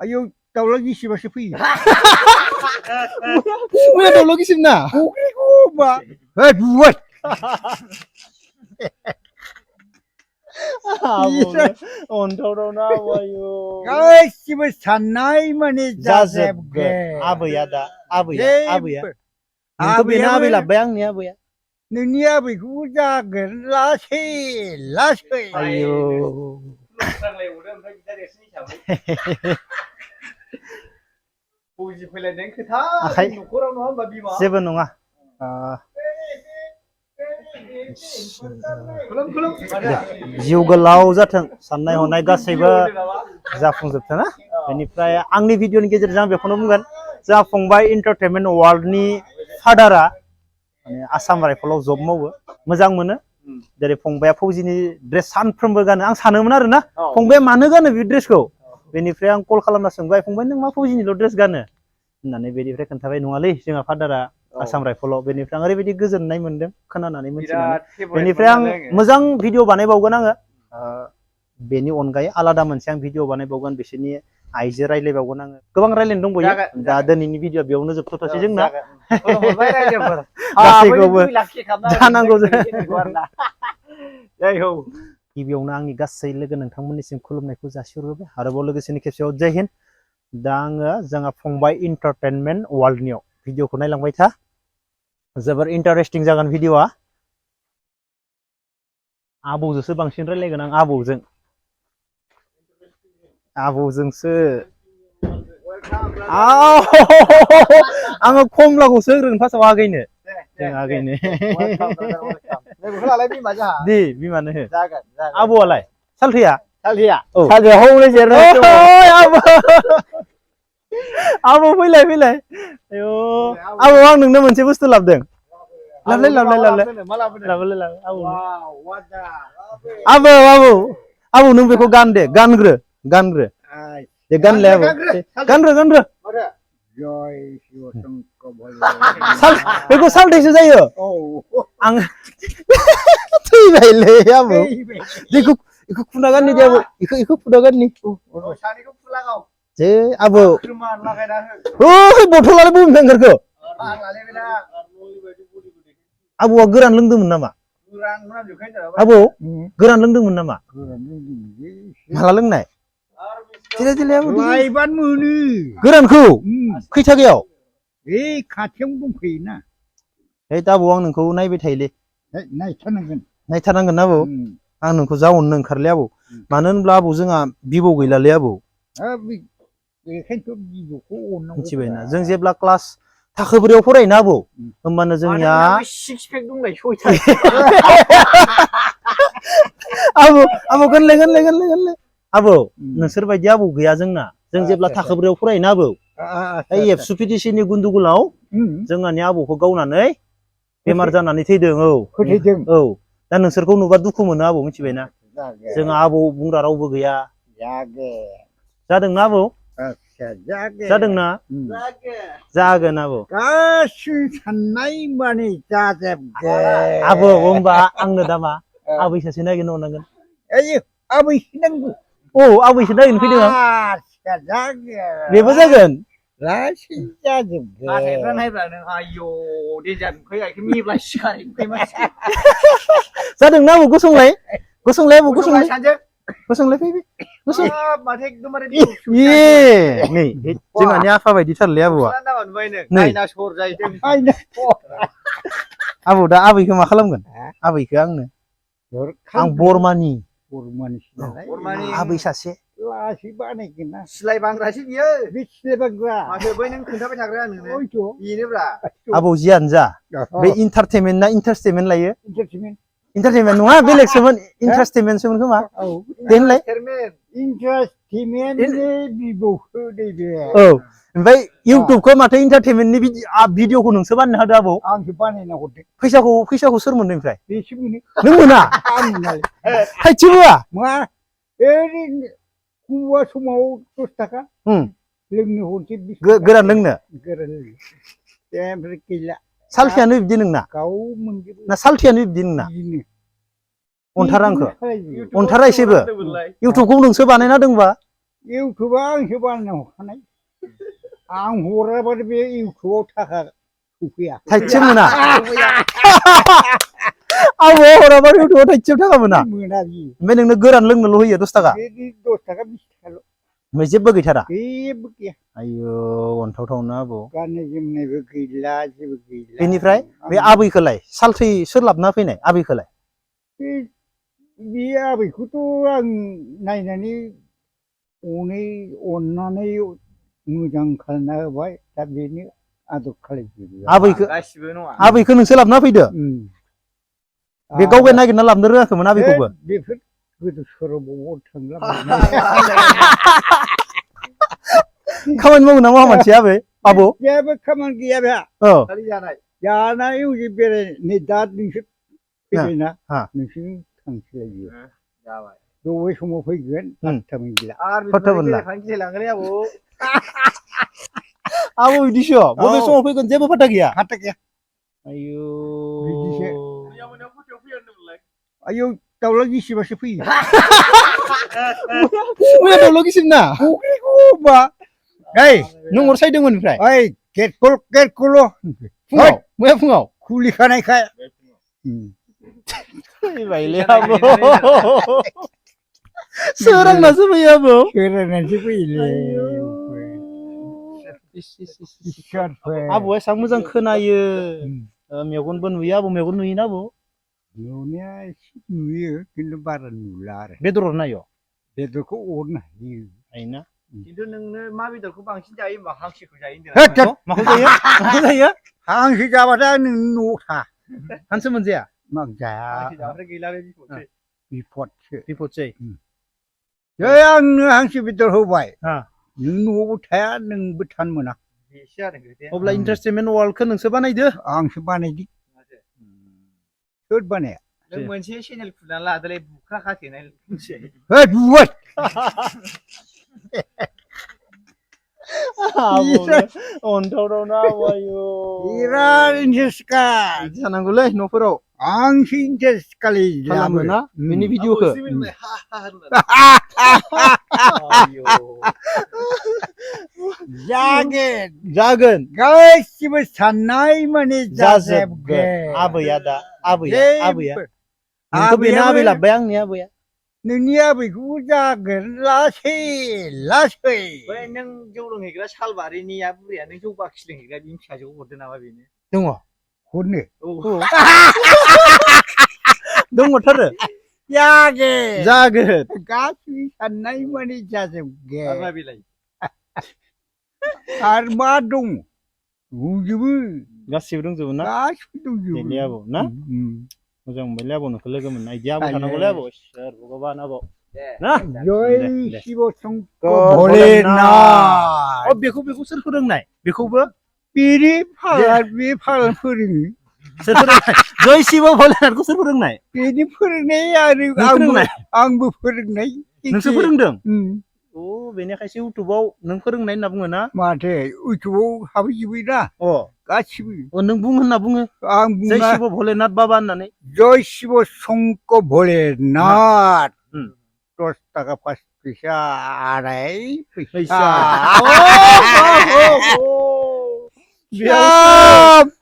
आयौ दाउला गिसिबासो फैयो मैया दाउला गिसिबना फुख्रिखौ मा है बुवाय अन्थावना आबौ गासिबो साननाय माने जाजोबगोन आबैया दा आबैया नोंखौ बेनो आबै लाबबाय आंनि आबैया नोंनि आबैखौबो जागोन लासै लासै आयौ फौजि फैलायनायनि खोथा आखाइ न'खराव नङा होमबा बिमा जेबो नङा जिउ गोलाव जाथों साननाय हनाय गासैबो जाफुंजोबथों ना बेनिफ्राय आंनि भिडिअनि गेजेरजों आं बेखौनो बुंगोन जोंहा फंबाय एन्टारटेनमेन्ट वर्ल्डनि फादारा माने आसाम राइफलाव जब मावो मोजां मोनो जेरै फंबाया फौजिनि ड्रेस सानफ्रोमबो गानो आं सानोमोन आरो ना फंबाया मानो गानो बे ड्रेसखौ बेनिफ्राय आं कल खालामना सोंबाय फंबाय नों मा फौजिनिल' ड्रेस गानो होननानै बेनिफ्राय खोन्थाबाय नङालै जोंहा फादारा आसाम राइफलाव बेनिफ्राय आं ओरैबायदि गोजोननाय मोन्दों खोनानानै मिथिनानै बेनिफ्राय आं मोजां भिडिअ बानायबावगोन आङो बेनि अनगायै आलादा मोनसे आं भिडिअ बानायबावगोन बिसोरनि आइजो रायज्लायबावगोन आङो गोबां रायज्लायनो दंबायो दा दिनैनि भिडिअ बेयावनो जोबथ'थोंसै जोंना गासैखौबो जानांगौ गिबियावनो आंनि गासै लोगो नोंथांमोननिसिम खुलुमनायखौ जासिहरबाय आरोबाव लोगोसेनो खेबसेयाव जय हिन्द दा आङो जोंहा फंबाय एन्टारटेनमेन्ट वर्ल्डनियाव भिडिअखौ नायलांबाय था जोबोर इन्टारेस्टिं जागोन भिडिअआ आबौजोंसो बांसिन रायलायगोन आं आबौजोंसो आङो खमलाखौसो होग्रोगोन फार्स्टआव आगैनो जों आगैनो दे बिमानो हो आबौआलाय सालथैया आबौ फैलाय आयौ आबौ आं नोंनो मोनसे बुस्थु लाबोदों आबौ नों बेखौ गान दे गानग्रो दे गानलाय आबौ गानग्रो बेखौ सालथैसो जायो आं थैबायलै आबौ बेखौ खुना गाननि दे आबौ बेखौ खुना गाननि जे आबौ बथलालाय बबेनिफ्राय ओंखारखो आबौआ गोरान लोंदोंमोन नामा आबौ गोरान लोंदोंमोन नामा माला लोंनाय लायबानो मोनो गोरानखौ खैथागायाव बे खाथियावनो दंफैयोना दा आबौ आं नोंखौ नायबाय थायोलै नायथारनांगोन आबौ आं नोंखौ जाहरनो ओंखारलै आबौ मानो होनब्ला आबौ जोंहा बिबौ गैलालै आबौ मिथिबायना जों जेब्ला क्लास थाखो 4 आव फरायोना आबौ होमबानो जोंनिया आबौ गानलाय आबौ नोंसोर बायदि आबौ गैया जोंना जों जेब्ला थाखो 4 आव फरायोना आबौ एबसुपिटिसिनि गुन्दुगुलाव जोंहानि आबौखौ गावनानै बेमार जानानै थैदों औ दा नोंसोरखौ नुबा दुखु मोनो आबौ मिथिबायना जोंहा आबौ बुंग्रा रावबो गैया जादोंना आबौ जादोंना जागोन आबौ गासिबो साननाय माने जाजोबगोन आबौ होमबा आंनो दा मा आबै सासे नागिरनो हरनांगोन आबैसो नांगौ आबैसो नागिरनो फैदों आं बेबो जागोन लासै जाजोबगोन जादोंना आबौ गसंलाय आबौ गसंलाय फैबाय नै जोंहानि आफा बायदिथारलै आबौआ आबौ दा आबैखौ मा खालामगोन आबैखौ आंनो आं बरमानि आबै सासे लासै बानायगोन ना सिलाय बांग्रासो बियो बे सिलाय बांग्रा माथो बै नों खोन्थाबाय थाग्राया नोंनो बेनोब्रा आबौ जियानो जा बे इन्टारटेनमेन्ट ना इन्टारटेनमेन्ट लायो इन्टारटेनमेन्ट नङा बेलेगसोमोन इन्टारटेनमेन्टसोमोन खोमा देनलाय औ ओमफ्राय इउटुबखौ माथो इन्टारटेनमेन्टनि भिडिअखौ नोंसो बानायना होदो आबौ आंसो बानायना हरदों फैसाखौ सोर मोनदों ओमफ्राय बेसो मोनो नों मोना थाइसेबो होआ मा ओरैनो समाव 10 थाखा लोंनो हरसै गोरान लोंनो ओमफ्राय गैला सालथेयानो बिदि नोंना गाव मोनजोबो ना सालथेयानो बिदि नोंना अन्थारा आंखौ अन्थारा एसेबो इउटुबखौ नोंसो बानायना दोंबा इउटुबा आंसो बानायना हरखानाय आं हराबानो बे इउटुबाव थाखा सफैया थाइसे मोना आबौ हराबा इउटुबाव थाइसेबो थाखा मोना मोना बि ओमफ्राय नोंनो गोरान लोंनोल' होयो 10 थाखा बे 10 थाखा 20 थाखाल' ओमफ्राय जेबो गैथारा जेबो गैया आयौ अनथावथावनो आबौ गाननाय जोमनायबो गैला जेबो गैला बेनिफ्राय बे आबैखौलाय सालथै सोर लाबना फैनाय आबैखौलाय बे आबैखौथ' आं नायनानै अननानै मोजां खालामना होबाय दा बेनो आदर खालायजोबो गासिबो नङा आबैखौ नोंसो लाबना फैदो बे गावगाय नागिरना लाबनो रोङाखैमोन आबैखौबो बेफोर गोदो सोराव थांला खामानि मावो ना मावा मानसि आबै आबौ जेबो खामानि गैया बेहा औ खालि जानाय जानाय हजों बेराय नै दा नोंसोर फैबायना हा नोंसोर थांसैलायो जाबाय बबे समाव फैगोन फात्ता मोनला आरो फात्ता मोनला। गिलायलाङोलै आबौ आबौ बिदिसो बबे समाव फैगोन जेबो फाथा गैया फात्ता गैया आयौ बिदिसो आयौ दाउला गिसिबासो फैयो मैया दाउला गिसिबना फुख्रिखौ मा ओइ नों अर सायदोंमोन ओमफ्राय ओइ गेटखौल' फुङाव मैया फुङाव खुलिखानायखाय फैबायलै आबौ सोरांनासो फैयो आबौ सोरांनासो फैयोलै आबौआ एसां मोजां खोनायो मेगनबो नुयो आबौ मेगन नुयोना आबौ नुनाया एसे नुयो खिन्थु बारा नुला आरो बेदर नायो बेदरखौ अरनो हायो हायोना खिन्थु नोंनो मा बेदरखौ बांसिन जायो होनबा हांसोखौ जायो होद माखौ जायो माखौ जायो हांसो जाबाथाय नोंनि न'आव था हांसो मोनजाया मा जाया हांसो गैलालै बिपदसो बिपदसै जै आंनो हांसो बेदर होबाय हा नों न'आवबो थाया नोंबो थानो मोना बेसो आरो खोथाया अब्ला इन्टारटेनमेन्ट वर्ल्डखौ नोंसो बानायदो आंसो बानायदि सोर बानाया नों मोनसे चेनेल खुलिनानै लादोलै बुख्रा खाथेनाय मोनसे होद बुबाय अनथावथावना आयौ बिराद इन्टारेस्टखा जानांगौलै न'फोराव आंसो इन्टारेस्ट खालामो ना बेनि भिडिअखौ जागोन गासिबो साननाय माने जाजोबगोन आबैया दा आबैया नोंथ' बेनो आबै लाबबाय आंनि आबैया नोंनि आबैखौबो जागोन लासै लासै बै नों जौ लोंहैग्रा सालबारिनिया बुरैया नों जौ बाखि लोंहैग्रा बिनि फिसाजोखौ हरदो नामा बेनो दङ हरनो दङथारो जागोन गासिबो साननाय माने जाजोबगोन बेलाय आरो मा दं दंजोबो गासिबो दंजोबो ना गासिबो दंजोबो बेले आबौ ना मोजां मोनबायलै आबौ नोंखौ लोगो मोनना इदि आबौ थानांगौलै आबौ सोर भगबान आबौ ना जय शिव शंकर भोलेनाथ बेखौ सोर फोरोंनाय बेखौबो बेनि बे फाग्ला फोरोङो सोर फोरोंनाय जय शिव भोलेनाथखौ सोर फोरोंनाय बेनि फोरोंनाय आरो आंबो फोरोंनाय नोंसो फोरोंदों अ बेनिखायसो इउटुबाव नों फोरोंनाय होनना बुङो ना माथो इउटुबाव हाबहैजोबो ना गासिबो नों बुं होनना बुङो आं जय शिव भोलेनाथ बाबा होननानै जय शिव शंकर भोलेनाथ 10 थाखा 5 फैसा आराय फैसा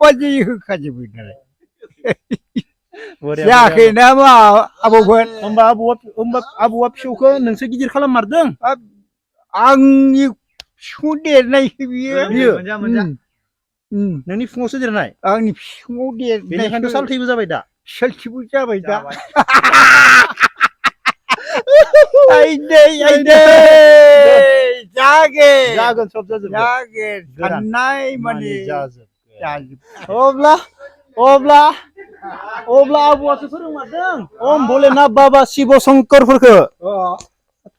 बायदि होखाजोबो नालाय जायाखैना मा आबौमोन होमबा आबौआ फिसौखौ नोंसो गिदिर खालाममारदों आंनि फिसौ देरनायसो बियो नोंनि फुङावसो देरनाय आंनि फिसौआव देरनाय बेनिखायनोथ' सालथैबो जाबाय दा सालथैबो जाबाय दा जागोन सब जाजोबगोन साननाय माने जाजोबगोन अब्ला आबौआसो फोरोंमारदों ओम भोलेनाथ बाबा शिव शंकरफोरखौ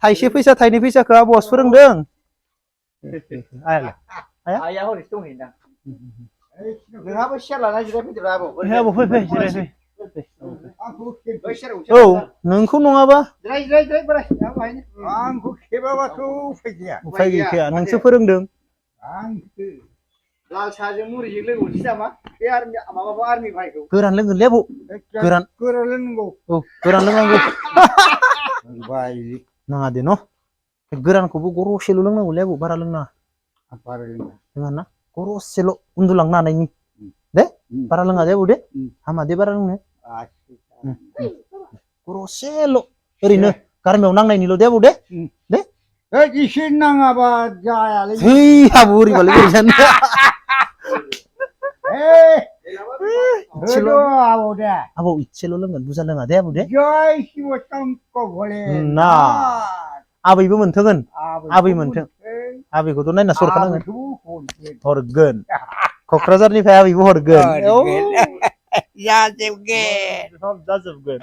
थाइसे फैसा थाइनै फैसाखौ आबौआसो फोरोंदों आइया हरैसो दंहैयोदां नोंहाबो सियार लाना जिरायफैदोब्रा आबौ फै जिरायफै औ नोंखौ नङाबा आंखौ खेबाबाथ' उफाय गैखाया नोंसो फोरोंदों लाल साहाजों मुरिजों लोंहरसै नामा बे माबाखौ आर्मि भाइखौ गोरान लोंगोनलै आबौ गोरान लोंनांगौ औ गोरान लोंनांगौ नाङा दे न' गोरानखौबो गरसेल' लोंनांगौलै आबौ बारा लोंनाङा Apa lagi? जोंहा ना गरसेल' उन्दुलांनो हानायनि दे बारा लोङा दे आबौ दे हामा दे बारा लोंनो Asyik. गरसेल' ओरैनो गारमायाव नांनायनिल' दे आबौ दे दे Di sini apa jaya lagi? है आबौ ओरैबालाय बोरै जानो Itu apa dah? आबौ इसेल' लोंगोन बुरजा लोङा दे आबौ दे Jai si wetang kau boleh. ना आबैबो मोनथोगोन आबै मोनथों आबैखौथ' नायना सरखानांगोन हरगोन क'क्राझारनिफ्राय आबैबो हरगोन Ya, juga. जाजोबगोन